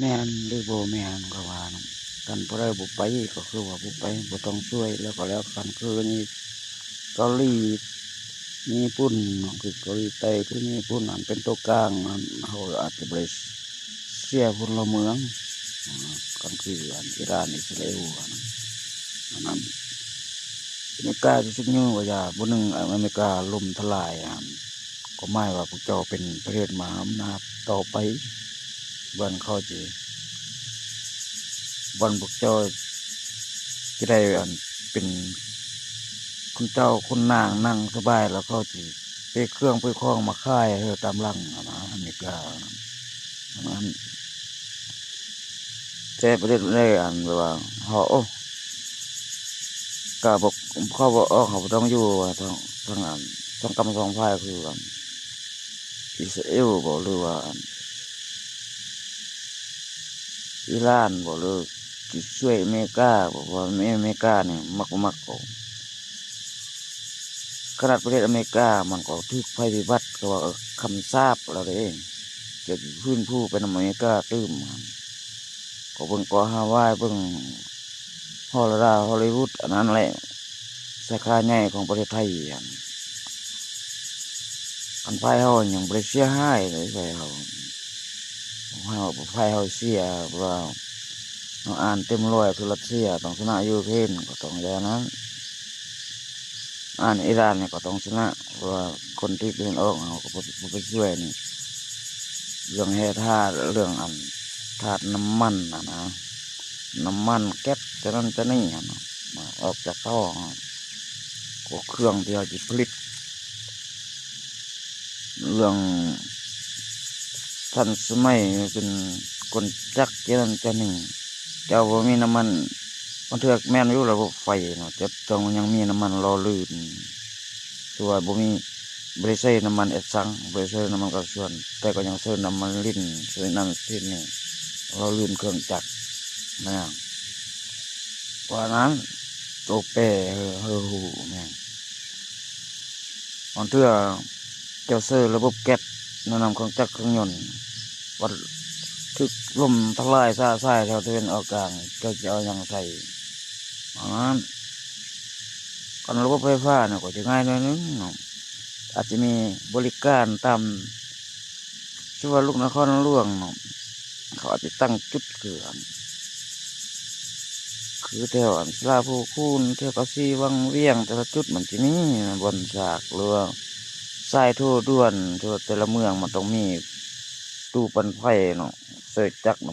ແມ່ນຫຼືບໍ່ແມ່ນກໍວ່ານັ້ນ ຄັນຜູ້ໃດບໍ່ໄປກໍຄືວ່າບໍ່ໄປ ບໍ່ຕ້ອງຊ່ວຍ ແລ້ວກໍແລ້ວກັນ. ຄືນີ້ເກົາຫຼີຍີ່ປຸ່ນເນາະ ຄືເກົາຫຼີໃຕ້ ຄືຍີ່ປຸ່ນ ອັນເປັນຕົວກາງນັ້ນ ເຮົາອາດຈະບໍ່ໄດ້ເສຍພົນລະເມືອງ ອາ ຄັນຄືອັນອີຣານ ອິດສະຣາເອວ ອັນນັ້ນ ອັນນັ້ນ ອາເມລິກາຊິຊຸກຍູ້ວ່າຢ່າ ບໍ່ໜຶ່ງອາເມລິກາລົ້ມທະລາຍຫັ້ນ ກໍໝາຍວ່າພວກເຈົ້າເປັນປະເທດມະຫາອຳນາດຕໍ່ໄປ ບ່ອນເຂົາຊິ ບ່ອນພວກເຈົ້າຈະໄດ້ອັນເປັນຄຸນເຈົ້າຄຸນນາງ ນັ່ງສະບາຍ ແລ້ວເຂົາຊິເປເຄື່ອງເປຂອງມາຂາຍໃຫ້ຕາມຫຼັງຫັ້ນນະ ອາເມລິກາ ອັນນັ້ນ. ແຕ່ປະເທດໃດອັນແບບວ່າເຮົາ ໂອ້ ກະບໍ່ ເຂົາບໍ່ອອກ ເຮົາບໍ່ຕ້ອງຢູ່ ວ່າທັງ ທັງອັນ ທັງກຳສອງຝ່າຍ ຄືອັນ ອິດສະຣາເອວບໍ ຫຼືວ່າອັນ ອີຣານບໍ ຫຼືຊິຊ່ວຍອາເມລິກາບໍ ເພາະວ່າອາເມລິການີ້ມັກບໍ່ມັກກໍ ຂະໜາດປະເທດອາເມລິກາມັນກໍຖືກໄພພິບັດ ເຂົາວ່າ ເອີ ຄຳສາບລາວເດ້ ຈະຟື້ນຟູໄປນຳອາເມລິກາຕື່ມ ກໍເບິ່ງເກາະຮາວາຍ ເບິ່ງຮໍລະດາ ຮໍລີວຸດ ອັນນັ້ນແຫຼະ ສາຂາໃຫຍ່ຂອງປະເທດໄທຫັ້ນ. ອັນຝ່າຍເຮົາຍັງບໍ່ໄດ້ເສຍຫາຍເລີຍ ຝ່າຍເຮົາ ເຮົາ ຝ່າຍເຮົາເສຍ ເພາະວ່າເຮົາອ່ານເຕັມຮ້ອຍຄືຣັດເຊຍຕ້ອງຊະນະຢູເຄຣນ ກໍຕ້ອງຢ່າງນັ້ນ ອ່ານອີຣານນີ້ກໍຕ້ອງຊະນະ ເພາະວ່າຄົນທີ່ເປັນອອກ ເຮົາກໍບໍ່ ບໍ່ໄປຊ່ວຍນີ້ ເລື່ອງແຮ່ທາດ ເລື່ອງອັນທາດນ້ຳມັນຫັ້ນນະ ນ້ຳມັນແກັສ ຈະນັ້ນຈະນີ້ຫັ້ນນະ ອອກຈາກທໍ່ ກໍເຄື່ອງທີ່ເຮົາຊິຜະລິດ ເລື່ອງທັນສະໄໝ ເປັນກົນຈັກ ຈະນັ້ນຈະນີ້ ເຈົ້າບໍ່ມີນ້ຳມັນ ບາງເທື່ອແມ່ນຢູ່ລະບົບໄຟເນາະ ແຕ່ຕ້ອງຍັງມີນ້ຳມັນຫຼໍ່ລື່ນ ຄືວ່າບໍ່ມີ ບໍ່ໄດ້ໃຊ້ນ້ຳມັນແອັດຊັງ ບໍ່ໄດ້ໃຊ້ນ້ຳມັນກາຊວນ ແຕ່ກໍຍັງໃຊ້ນ້ຳມັນລິນ ໃຊ້ນັ້ນໃຊ້ນີ້ ຫຼໍ່ລື່ນເຄື່ອງຈັກ ແມ່ນຫຍັງ ເພາະນັ້ນ ໂຕແປໃຫ້ ໃຫ້ຮູ້ແມ່ນ ບາງເທື່ອເຈົ້າໃຊ້ລະບົບແກັສ ແນະນຳເຄື່ອງຈັກເຄື່ອງຍົນ ບັດຖືກລົມທະລາຍຊະຊາຍແຖວຕາເວັນອອກກາງ ເຈົ້າຈະເອົາຫຍັງໃສ່ ອັນນັ້ນ ຄັນລະບົບໄຟຟ້ານີ້ກໍຈະງ່າຍໜ້ອຍໜຶ່ງເນາະ ອາດຈະມີບໍລິການຕາມ ຄືວ່າລູກນະຄອນຫຼວງເນາະ ເຂົາອາດຈະຕັ້ງຈຸດຄືອັນ ຄືແຖວອັນສາລາພູຄູນ ແຖວພາສີວັງວຽງ ແຕ່ລະຈຸດມັນຈະມີບ່ອນສາກ ຫຼືວ່າສາຍໂທດ່ວນ ແຕ່ລະເມືອງມັນຕ້ອງມີຕູ້ປັ່ນໄຟເນາະ ໃຊ້ຈັກນະ